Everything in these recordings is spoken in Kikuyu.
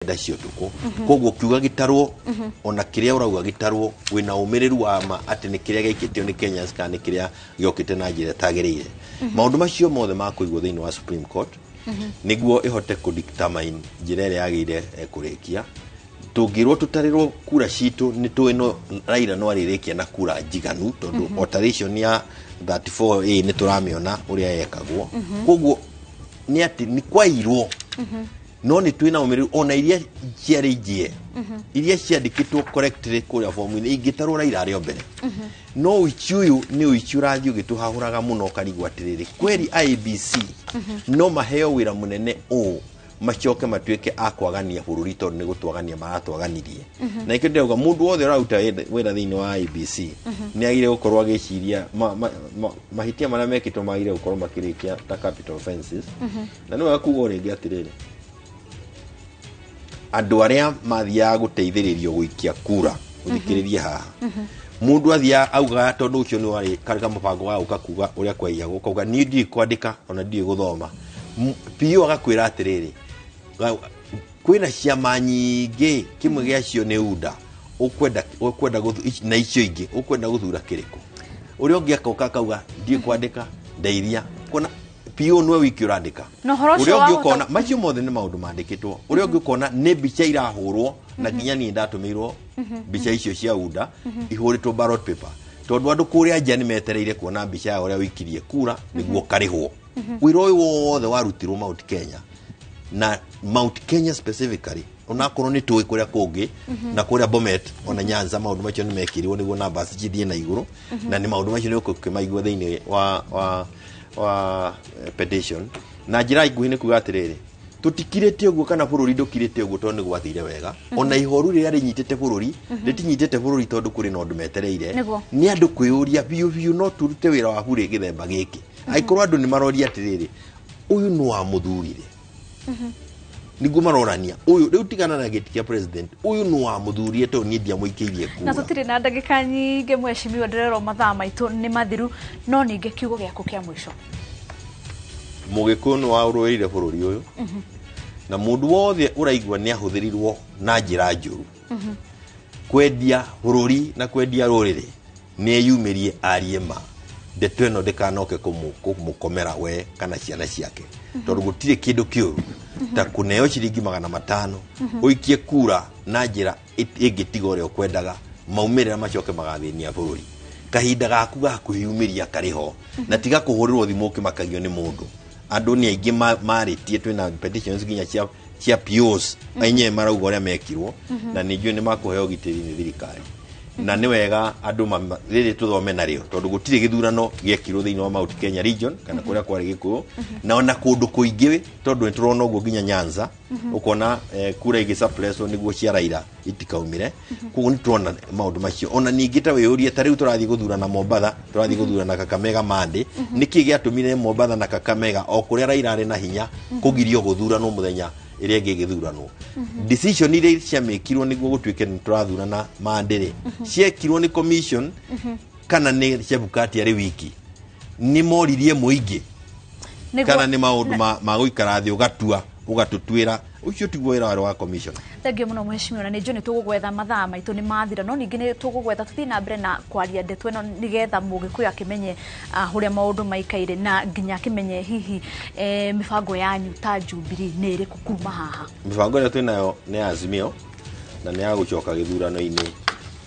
Kenda cia ũtukũ. Koguo kiuga gĩtarwo, ona kĩrĩa ũrauga gĩtarwo wĩna ũmĩrĩru wa ma atĩ nĩ kĩrĩa gĩaikĩtio nĩ Kenyans kana nĩ kĩrĩa gĩokĩte na njĩra ĩtagĩrĩire. Maũndũ macio mothe makũigwo thĩinĩ wa Supreme Court nĩguo ĩhote kũ determine njĩra ĩrĩa yagĩrĩire kũrĩkia. Tũngĩrwo tũtarĩrwo kura citũ, nĩ tũĩ no Raila no arĩrĩkia na kura njiganu, tondũ alteration ya 34A nĩ tũramĩona ũrĩa yekagwo. Koguo nĩ atĩ nĩ kwairwo, no nĩ twĩna ũmĩrĩru ona iria ciarĩ njie, iria ciandĩkĩtwo correctly kũrĩa fomu-inĩ, ingĩtarwo Raila arĩ o mbere. No ũici ũyũ nĩ ũici ũrathiĩ ũgĩtũhahũraga mũno, ũkarigwo atĩrĩrĩ, kweri IEBC no maheo wĩra mũnene ũũ, macoke matuĩke a kwagania bũrũri, tondũ nĩ gũtwagania maratwaganirie. Na ikĩo ndĩrauga mũndũ wothe ũraruta wĩra thĩinĩ wa IEBC nĩ agĩrĩire gũkorwo agĩciria mahĩtia marĩa mekĩtwo magĩrĩire gũkorwo makĩrĩkia ta capital offenses. Na nĩ wega kuga o rĩngĩ atĩrĩrĩ, andũ arĩa mathiaga gũteithĩrĩrio gũikia kura, ũthikĩrĩrie haha, mũndũ athiaga augaga, tondũ ũcio nĩ warĩ karĩ kamũbango ga gũka kuga ũrĩa kwaiyagwo, ũkauga niĩ ndiũĩ kwandĩka ona ndiũĩ gũthoma. PO agakwĩra atĩrĩrĩ, kwĩna ciama nyingĩ, kĩmwe gĩacio nĩ UDA, ũkwenda na icio ingĩ ũkwenda gũthura kĩrĩkũ? Ũrĩa ũngĩ akoka akauga ndiũĩ kwandĩka, ndeithia kuona PO nĩwe wiki ũrandĩka. Na ũhoro ũcio Ũrĩa ũngĩ wahota- ũkona macio mothe nĩ maũndũ mandĩkĩtwo. Ũrĩa ũngĩ ũkona nĩ mbica irahũrwo, na nginya niĩ ndatũmĩirwo mbica icio cia UDA ihũrĩtwo ballot paper, tondũ andũ kũrĩa nja nĩ metereire kuona mbica ya ũrĩa ũikirie kura nĩguo karĩhwo. Wĩra ũyũ wothe warutirwo Mount Kenya, na Mount Kenya specifically, onakorwo nĩ tũĩ kũrĩa kũngĩ na kũrĩa Bomet ona Nyanza maũndũ macio nĩ mekĩrirwo nĩguo numbers cithiĩ na igũrũ, na nĩ maũndũ macio nĩ ũkũmaigua thĩinĩ wa petition. Na njĩra nguhĩ nĩ kuga atĩrĩrĩ, tũtikirĩte ũguo kana bũrũri ndũkirĩte ũguo tondũ nĩ gwathire wega. Ona ihoru rĩrĩa rĩnyitĩte bũrũri, rĩtinyitĩte bũrũri tondũ kũrĩ na ũndũ metereire. Nĩ andũ kwĩyũria biũ biũ, no tũrute wĩra wa burĩ gĩthemba gĩkĩ? Angĩkorwo andũ nĩ maroria atĩrĩrĩ, ũyũ nĩ wa mũthurire, nĩguo marorania ũyũ rĩu tigana na gĩti kĩa president, ũyũ nĩ wa mũthurire tondũ niĩ ndiamũikĩirie Na kura. Tũtirĩ na ndagĩka nyingĩ, mheshimiwa, ndĩrerwo mathaa maitũ nĩ mathiru, no ningĩ kiugo gĩaku kĩa mũico. Mũgĩkũyũ nĩ warũĩrĩire bũrũri ũyũ, na mũndũ wothe ũraigua nĩ ahũthĩrirwo na njĩra njũru kwendia bũrũri na kwendia rũrĩrĩ, nĩ eyumĩrie arie ma. Ndeto ĩno ndĩkanoke kũmũkomera we kana ciana ciake, tondũ gũtirĩ kĩndũ kĩũru ta kũneo ciringi 500 ũikie kura na njĩra ĩngĩtiga ũrĩa ũkwendaga, maumĩrĩra macoke magathĩnia bũrũri. Kahinda gaku ga kwĩyumĩria karĩ ho, na tiga kũhũrĩrwo thimũ ũkĩmakagio nĩ mũndũ. Andũ nĩ aingĩ marĩtie, twĩna petitions nginya cia POs enyewe marauga ũrĩa mekirwo, na nĩ njũĩ nĩ makũheo ũgitĩri nĩ thirikari. Na nĩ wega andũ rĩrĩ tũthome narĩo, tondũ gũtirĩ gĩthurano gĩekirwo thĩinĩ wa Mount Kenya region kana kũrĩa kwarĩ Gĩkũyũ na ona kũndũ kũingĩ, tondũ nĩ tũrona ũguo nginya Nyanza ũkona kura igĩsuppresswo nĩguo cia Raila itikaumĩre. Koguo nĩ tũrona maũndũ macio. Ona ningĩ ta wĩyũrie, ta rĩu tũrathiĩ gũthurana Mombatha, tũrathiĩ gũthurana Kakamega Mande, nĩkĩ gĩatũmire Mombatha na Kakamega, o kũrĩa Raila arĩ na hinya, kũgirio gũthuranwo mũthenya ĩrĩa ĩngĩ ĩgĩthuranwo? Decision iria ciamĩkirwo nĩguo gũtuĩke nĩ tũrathurana Mande rĩ, ciekirwo nĩ commission kana nĩ Chebukati arĩ wiki? Nĩ moririe mũingĩ kana nĩ maũndũ ma gũikara thĩ ũgatua ũgatũtuĩra? Ũcio tiguo wĩra warĩ wa commission. Thengiũ mũno, mheshimiwa, na nĩ njũĩ nĩ tũgũgwetha, mathaa maitũ nĩ mathira, no ningĩ nĩ tũgũgwetha tũthiĩ na mbere na kwaria ndeto ĩno nĩgetha mũgĩkũyũ akĩmenye ũrĩa maũndũ maikaire, na nginya akĩmenye hihi mĩbango yanyu ta Jubilee nĩ ĩrĩkũ kuma haha. Mĩbango ĩrĩa twĩnayo nĩ ya Azimio na nĩ ya gũcoka gĩthurano-inĩ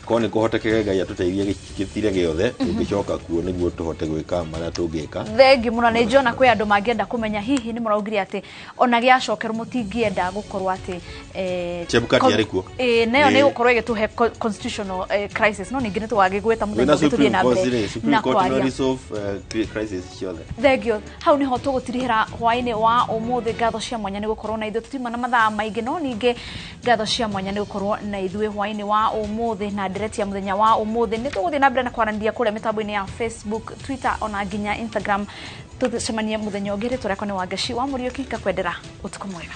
korwo nĩ kũhotekeke, Ngai atũteithie gĩtire gĩothe tũngĩcoka kuo nĩguo tũhote gwĩka marĩa tũngĩka. Thengiũ mũno. Nĩ njona kwĩ andũ mangĩenda kũmenya hihi nĩ mũraugire atĩ ona gĩacokerwo mũtingĩenda gũkorwo atĩ Chebukati arĩ kuo. Ĩĩ, nayo nĩ Ĩĩ. gũkorwo ĩgĩtũhe constitutional crisis, no ningĩ nĩ tũgagĩgwĩta mũthenya Wĩna ũngĩ tũthiĩ Supreme na Court mbere rĩ, Supreme na Court no kwaria. resolve crisis ciothe. Thengio. Hau niho tũgũtirihĩra hwaĩ-inĩ wa ũmũthĩ. Ngatho cia mwanya nĩ gũkorwo na ithuĩ. Tũtiuma na mathaa maingĩ, no ningĩ ngatho cia mwanya nĩ gũkorwo na ithuĩ hwaĩ-inĩ wa ũmũthĩ na ndereti ya mũthenya wa ũmũthĩ. Nĩ tũgũthiĩ na mbere na kwaranĩria kũrĩa mĩtambo-inĩ ya Facebook, Twitter ona nginya Instagram. Tũcemanie mũthenya ũngĩ. Rĩtwa rĩakwa nĩ Wangeci wa Mũriũki, ngakwendera ũtukũ mwega.